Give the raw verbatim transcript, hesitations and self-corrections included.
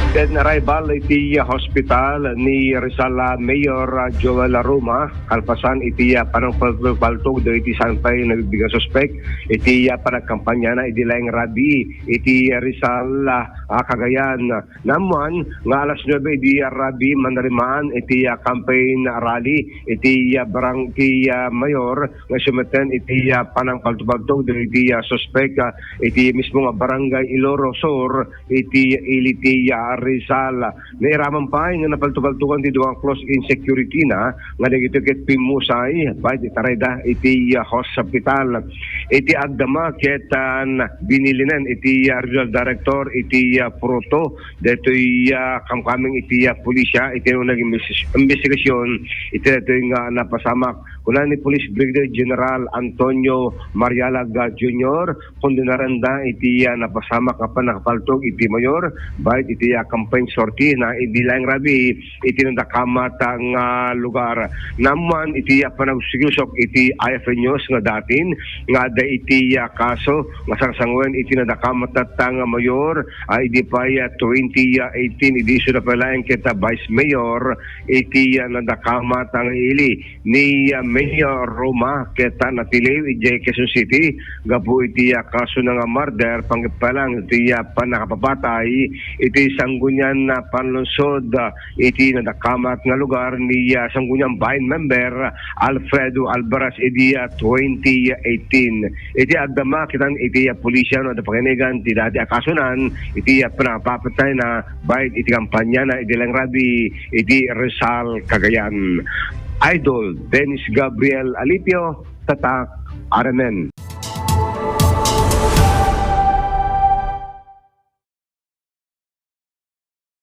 Ket arrival iti hospital ni Rizal Mayor Joel Roma, kalpasan iti panangpaltog dagiti saan pay nabibigag suspek iti panagkampanyana idi laeng rabii iti Rizal, ah, Cagayan. Naammuan nga alas nuebe idi rabii manarimaan iti, ah, campaign rally iti, ah, barang-, iti, ah, mayor nga isu metten iti, ah, panangpaltog-paltog dagiti, ah, suspek, ah, iti mismo nga Barangay Iloro Sur iti ili ti, ah, Rizal. Nairaman pay nga napaltog-paltogan ti dua nga close-in security na nga dagitoy ket pimmusay, bay, itarayda iti, ah, hospital. Iti agdama ket, ah, binilinen iti, ah, regional director iti, ah, Proto, daytoy, ah, kamkameng iti, ah, pulisya iti nag-imbes-, imbestigasyon iti daytoy nga napasamak. Kuna ni Police Brigadier General Antonio Marialag Junior, kondenaranda iti, ah, napasamak nga pannakapaltog iti mayor, bay iti, ah, campaign sortie na idi laeng rabii iti nadakamat, ah, nga lugar. Naammuan iti, ah, panagsugiusok iti I F N News nga datin nga adda iti, ah, kaso nga sarsangoen iti nadakamat nga mayor, ah, idi pay, ah, twenty eighteen, idi isu na pay laeng ket, ah, vice mayor iti, ah, nadakamat nga ili ni, ah, Mayor Roma ket, ah, natiliw idiay Quezon City gapu iti, ah, kaso na nga murder, pangippalang iti, ah, pannakapapatay iti sanggunian, ah, panlungsod, ah, iti nadakamat nga lugar ni, ah, sanggunian bahin member Alfredo Alvarez idi, ah, twenty eighteen. Iti agdama kitan iti, ah, pulisya no adda pakainegan ti dati a kasonan iti, ah, pannakapapatay na bay iti kampanya na idi laeng rabii iti Rizal, Cagayan. Idol Dennis Gabriel Alipio, Tatak, R M N.